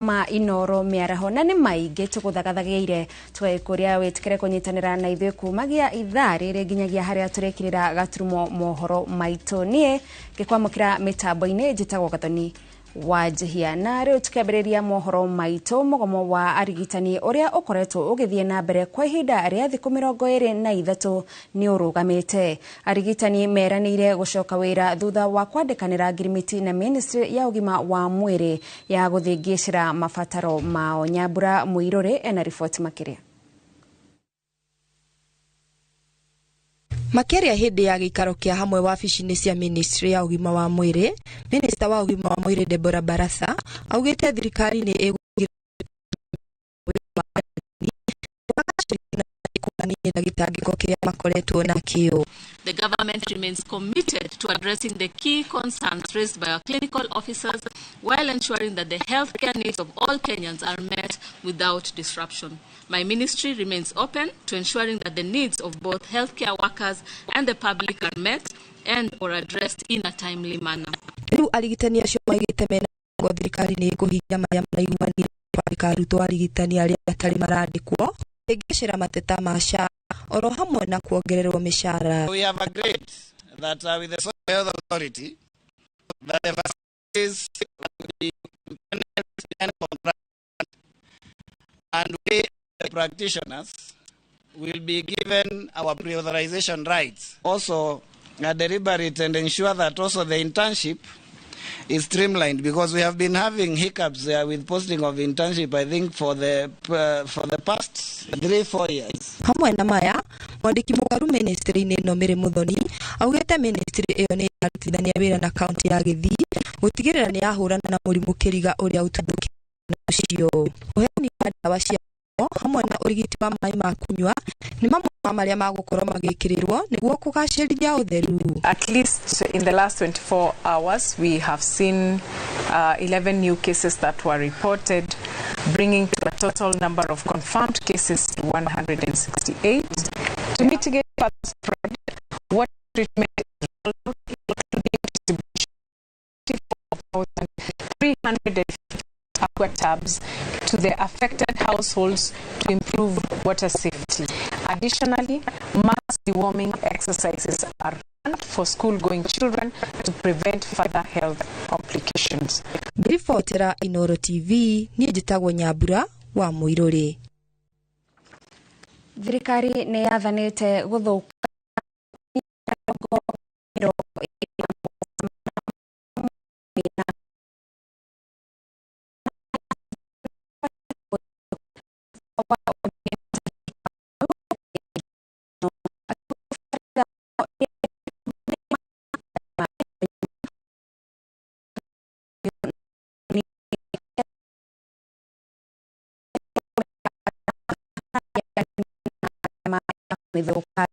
Ma Inoro mĩaraho na nĩ maingĩ tũgũthagathagĩire tũgagĩkũria wĩtĩkĩre kũnyitanĩra na ithuĩ kumagia ithaa rĩrĩ nginyagia harĩa tũrĩkĩrĩra gaturumo mohoro maitũ. Niĩ ngĩkwamũkĩra mĩtambo-inĩ njĩtagwo Gathoni wa Njihia. Na rĩu tũkĩambĩrĩria mohoro maitũ, mũgomo wa arigitani ũrĩa ũkoretwo ũgĩthiĩ na mbere kwa ihinda rĩa thikũ 23 nĩ ũrũgamĩte. Arigitani meranĩire gũcoka wĩra thutha wa kwandĩkanĩra ngirimiti na ministry ya ũgima wa mwĩrĩ ya gũthingĩcĩra mabataro mao. Nyambura Mũirũrĩ ena riboti makĩria. Makĩaria hĩndĩ ya gĩikaro kĩa hamwe wabici-inĩ cia ministry ya ũgima wa mwĩrĩ, minista wa ũgima wa mwĩrĩ Deborah Barasa augĩte thirikari nĩ ĩkũmania gĩtangĩko kĩrĩa makoretwo nakĩo. The government remains committed to addressing the key concerns raised by our clinical officers while ensuring that the healthcare needs of all Kenyans are met without disruption. My ministry remains open to ensuring that the needs of both healthcare workers and the public are met and or addressed in a timely manner. Rĩu arigitani acio maigĩte mena ngo thirikari nĩ ĩkũhingia marĩa maraiguanĩire kwandĩka arutwo arigitani arĩa matarĩ marandĩkwo kũhĩngĩcĩra mateta ma SHA oro hamwe na kuongererwo mĩcara. We have agreed that with the Social Health Authority that the facilities will be and and we the practitioners will be given our pre-authorization rights. Also, deliberate and ensure that also the internship is streamlined, because we have been having hiccups there with posting of internship, I think, for the past 3-4 years. Hamwe na maya, mwandĩki mũgaru ministry-inĩ ĩno Mary Muthoni augĩte ministry ĩyo nĩ ĩrarutithania wĩra na kaunti ya Gĩthii gũtigĩrĩra nĩ yahũrana na mũrimũ kĩriga ũrĩa ũtuthũkĩte ũcio. Ũheani wa ndawa cia hamwe na ũrigiti wa maĩ ma kũnyua nĩ mamwe ma marĩa magũkorwo magĩkĩrĩrwo nĩguo kũgacĩrithia ũtheru. At least in the last 24 hours, we have seen 11 new cases that were reported, bringing to the total number of confirmed cases to 168. To mitigate further spread, water treatment is rolled out, including distribution of 4,350 aqua tabs to the affected households to improve water safety. Additionally, mass deworming exercises are planned for school-going children to prevent further health complications. Ngĩribotera Inoro TV, niĩ njĩtagwo Nyambura wa Mũirũrĩ. Thirikari nĩ yathanĩte gũthũka 27. Mĩthũka.